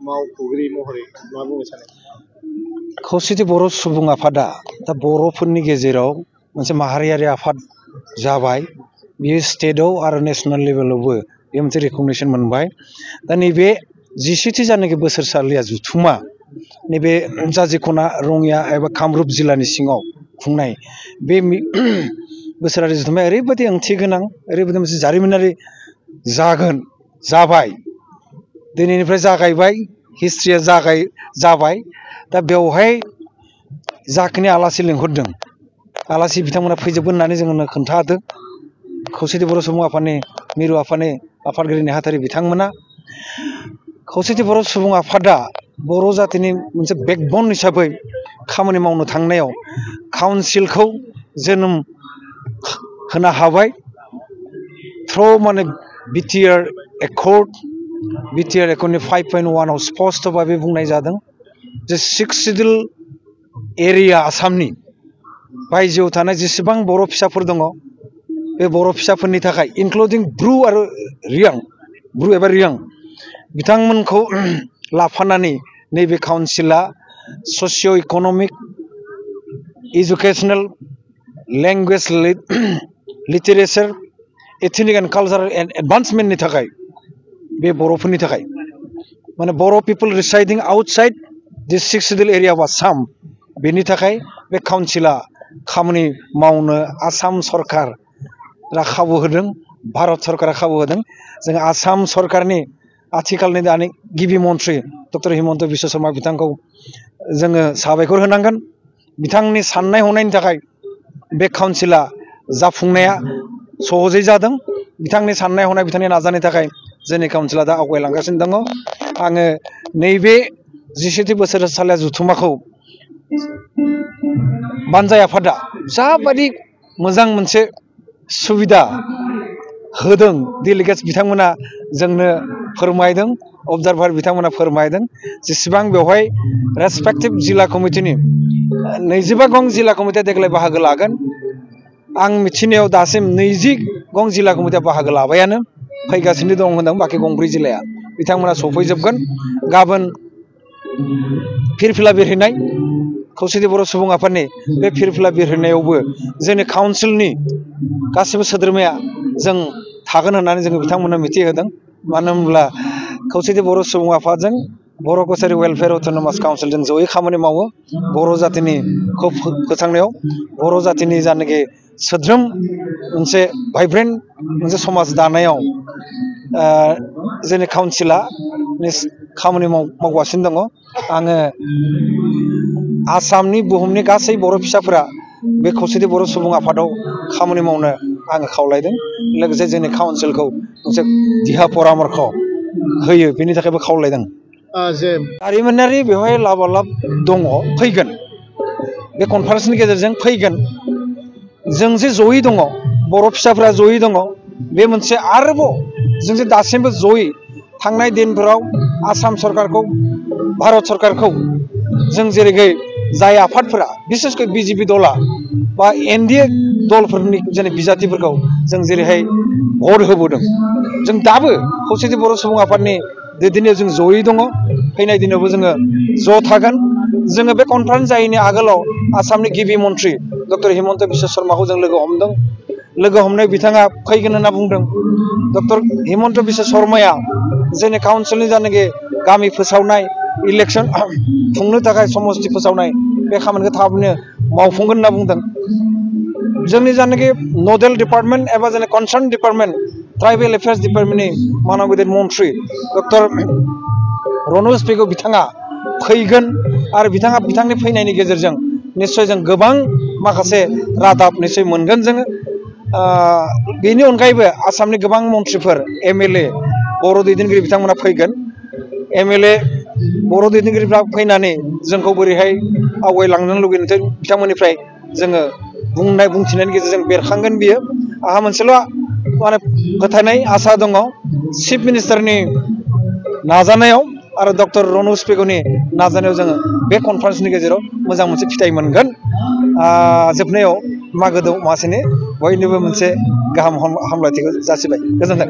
मावख'गिरि महरै मा बुंनो सानो? खौसेथि बर' सुबुं आफादा दा बर'फोरनि गेजेराव मोनसे माहारियारि आफाद जाबाय। बियो स्टेटआव आरो नेशनेल लेभेलावबो बे मोनसे रिकगनिसन मोनबाय। दा नैबे 17थि जानाखि बोसोरसालिया जुथुमा नैबे जाजिख'ना रङिया एबा कामरुप जिल्लानि सिङाव खुंनाय बे बोसोरारि जुथुमाया ओरैबायदि ओंथि गोनां, ओरैबायदि मोनसे जारिमिनारि जाबाय। दिनैनिफ्राय जागायबाय, हिस्ट्रिया जाबाय। दा बेवहाय जाखिनि आलासि लिंहरदों, आलासि बिथांमोना फैजोबगोन होननानै जोंनो खोन्थादों। खौसेथि बर' सुबुं आफादनि मिरु आफादनि आफादगिरि नेहाथारि बिथांमोना। खौसेथि बर' सुबुं आफादा बर' जातिनि मोनसे बेकबन हिसाबै खामानि मावनो थांनायाव काउन्सिलखौ जोनोम होनो हाबाय। थ्र' माने बिटिआर एकर्डनि 5.1 आव स्पष्ट भाबै बुंनाय जादों जे 6 सिडिउल एरिया आसामनि बायजोआव थानाय जेसेबां बर' फिसाफोर दङ, बे बर' फिसाफोरनि थाखाय इनक्लुडिं ब्रु एबा रियां बिथांमोनखौ लाफानानै नैबे काउन्सिला socio' economic, educational, language, literature, ethnic and cultural एडभान्समेन्टनि थाखाय बे बर'फोरनि थाखाय माने Bodo' people residing outside this 6 schedule area of Assam, बेनि थाखाय बे काउन्सिला खामानि मावनो आसाम सरकारा खाबु होदों, भारत सरकारा खाबु होदों। जों आसाम सरकारनि आथिखालनि दानि गिबि मन्थ्रि डक्टर हिमन्त बिश्व शर्मा बिथांखौ जोङो साबायखर होनांगोन। बिथांनि साननाय हनायनि थाखाय बे काउन्सिला जाफुंनाया सहजै जादों। बिथांनि साननाय हनाय, बिथांनि नाजानायनि थाखाय जोंनि काउन्सिला दा आवगायलांगासिनो दङ। आङो नैबे 17थि बोसोरसालिया जुथुमाखौ बानजाय आफादा जाबायदि मोजां मोनसे सुबिदा होदों, डेलिगेट्स बिथांमोना जोंनो फोरमायदों, अबजारभार बिथांमोना फोरमायदों। जेसेबां बेवहाय रेसपेक्टिभ जिल्ला कमिटिनि 25 गं जिल्ला कमिटिया देग्लाय बाहागो लागोन। आं मिथिनायाव दासिम 20 गं जिल्ला कमिटिया बाहागो लाबायानो, फैगासिनो दं होनदों बाखि गंब्रै जिल्लाया। बिथांमोना सफैजोबगोन। गाबोन फिरफिला बिरहैनाय खौसेथि बर' सुबुं आफादनि बे फिरफिला बिरहैनायावबो जोंनि काउन्सिलनि गासिबो सोद्रोमाया जों थागोन होननानै जोङो बिथांमोननो मिथिहोदों। मानो होनब्ला खौसेथि बर' सुबुं आफादजों बर' कसारि वेलफेयार अट'नमास काउन्सिलजों जयै खामानि मावो बर' जातिनिखौ फोथांनायाव, बर' जातिनि जानाखि सोद्रोम मोनसे भाइब्रेन्ट मोनसे समाज दानायाव जोंनि काउन्सिला खामानि मावगासिनो दङ। आङो आसामनि, बुहुमनि गासै बर' फिसाफोरा बे खौसेथि बर' सुबुं आफादाव खामानि मावनो आङो खावलायदों। लोगोसे जोंनि काउन्सिलखौ मोनसे दिहा परामर्ख होयो, बेनि थाखायबो खावलायदों। जारिमिनारि बेवहाय लाबालाब दङ, फैगोन। बे कनफारेन्सनि गेजेरजों फैगोन। जों जे जयै दङ, बर' फिसाफोरा जयै दङ, बे मोनसे आरोबाव जों जे दासिमबो जयै थांनाय दिनफोराव आसाम सरकारखौ, भारत सरकारखौ जों जेरैहाय जाय आफादफोरा बिसेसकै बिजेपि दला बा एनडिए दलफोरनि जोंनि बिजाथिफोरखौ जों जेरैहाय भट होबोदों, जों दाबो खौसेथि बर' सुबुं आफादनि दैदेननायाव जों जयै दङ। फैनाय दिनावबो जोङो ज' थागोन। जोङो बे कनफारेन्स जायैनि आगोलाव आसामनि गिबि मन्थ्रि डक्टर हिमन्त बिश्व शर्माखौ जों लोगो हमदों। लोगो हमनाय बिथाङा फैगोन होनना बुंदों। डक्टर हिमन्त बिश्व शर्माया जोंनि काउन्सिलनि जानाखि गामि फोसावनाय, इलेक्सन खुंनो थाखाय समस्ति फोसावनाय बे खामानिखौ थाबैनो मावफुंगोन होनना बुंदों। जोंनि जानाखि नडेल डिपार्टमेन्ट एबा जोंनि कनसार्न डिपार्टमेन्ट ट्राइबेल एफेयार्स डिपार्टमेन्टनि मानब गेदेर मन्थ्रि डक्टर रनज पेगु बिथाङा फैगोन आरो बिथांनि फैनायनि गेजेरजों निस्सय जों गोबां माखासे रादाब निस्सय मोनगोन जोङो। बेनि अनगायैबो आसामनि गोबां मन्थ्रिफोर, एमएलए, बर' दैदेनगिरि बिथांमोना फैगोन। एमएलए, बर' दैदेनगिरिफ्रा फैनानै जोंखौ बोरैहाय आवगायलांनो लुगैदों बिथांमोननिफ्राय जोङो बुंथिनायनि गेजेरजों बेरखांगोन बियो। आंहा मोनसेल' माने फोथायनाय, आसा दङ, चिफ मिनिस्टारनि नाजानायाव आरो डक्टर रनज पेगुनि नाजानायाव जोङो बे कनफारेन्सनि गेजेराव मोजां मोनसे फिथाइ मोनगोन। जोबनायाव मागो दमासिनि बयनिबो मोनसे गाहाम हामलायथिखौ जासिबाय। गोजोन्थों।